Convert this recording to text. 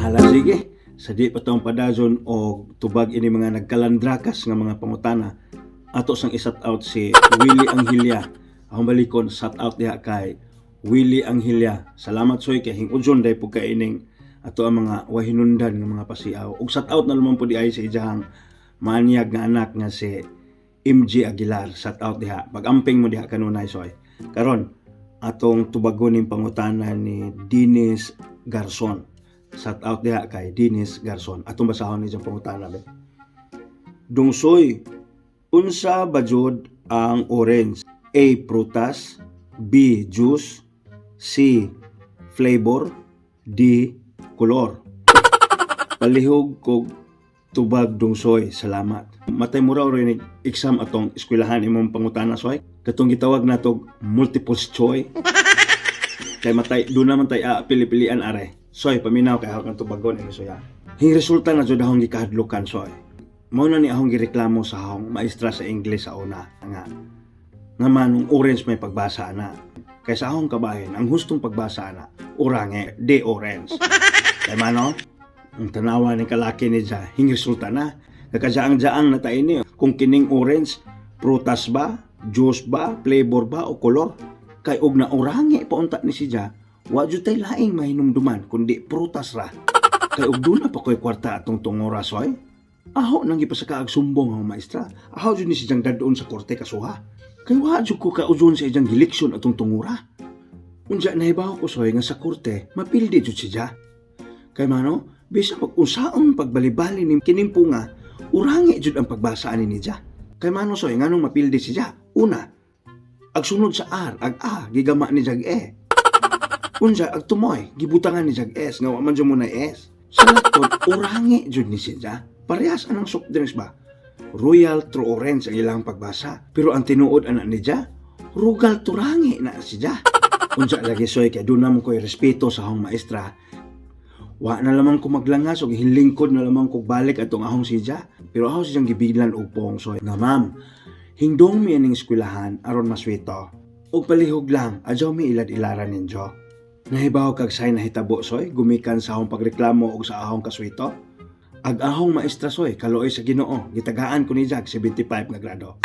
Hala, sige. Sa di pa taong padayon o tubag ini mga nagkalandrakas nga mga pangutana, ato sang i-shout out si Willie Anghilia. Akong balikon, shout out diha kay Willie Anghilia. Salamat, soy, kay hingudyon day pug kaining ato ang mga wahinundan nga mga pasiaw. Ug shout out na naman po di ay sa ijahang maanyag nga anak nga si MG Aguilar. Shout out diha. Pag-amping mo diha kanunay, soy. Karon, atong tubagon ning pangutana ni Dennis Garson. Shout out diha kay Dennis Garson. Atong basahon ni diyang pangutana be. Dungsoy, unsa ba jud ang orange? A. Prutas. B. Juice. C. Flavor. D. Color. Palihog kog tubag, Dungsoy. Salamat. Matay mura rin exam atong eskwelahan imong pangutana, soy. Katong gitawag natog multiple choice. Kay matay doon naman tay pili-pilian are. Soy, paminaw kay akong tubagon ini, soy. Hing resulta na jud akong gikahadlukan, soy. Mao na ni akong gireklamo sa akong maestra sa English sa una nga nga manong orange may pagbasa ana. Kay sa akong kabahin, ang hustong pagbasa ana, orange, de orange. Kay mano, ang tanawa ni kalaki ni ja, hing resulta na. Kakajaang-jaang na tayo ni kung kining orange, prutas ba, juice ba, flavor ba, o kolor. Kay og na orange paunta ni si ja, wa jud tay laing mahinumduman kundi prutas ra. Kay og duna pa ko'y kwarta atong tungora, soy. Aho nang gipasaka sumbong ang maestra. Aho jud ni si jang dadon sa korte kasuha. Kay wa jud ko kaujon sa ijang gileksyon atong tungura. Unsa nahibaw ko, soy, nga sa korte mapildi jud si ja. Kay mano, bisa pag unsaon pagbalibali ni kining punga, urangi jud ang pagbasa ani ni ja. Kay mano, soy, nganong mapildi si ja? Una, ag sunod sa R, ag A, gigama ni jag E. Unsa, ag tumoy, gibutangan ni jag S, nga wa man jud mo na S. Sa laktod, urangi jud ni si ja. Parehas anang soft drinks ba? Royal True Orange ang ilang pagbasa. Pero ang tinuod ana ni ja, Rugal Turangi na si ja. Unsa lagi, soy, kay doon naman ko'y respeto sa akong maestra. Wa na lamang ko maglangas og hinlingkod na lamang ko balik atong ahong sidya. Pero ako siyang gibilan og pong, soy. Nga ma'am, hingdong mi aning eskwelahan aron maswito. Og palihog lang, adyaw mi ilad-ilaran ninyo. Nahibaw kag say nahitabo, soy, gumikan sa akong pagreklamo og sa ahong kaswito. Ag ahong maestra, soy, kaluoy sa Ginoo, gitagaan ko ni Jag 75 nga grado.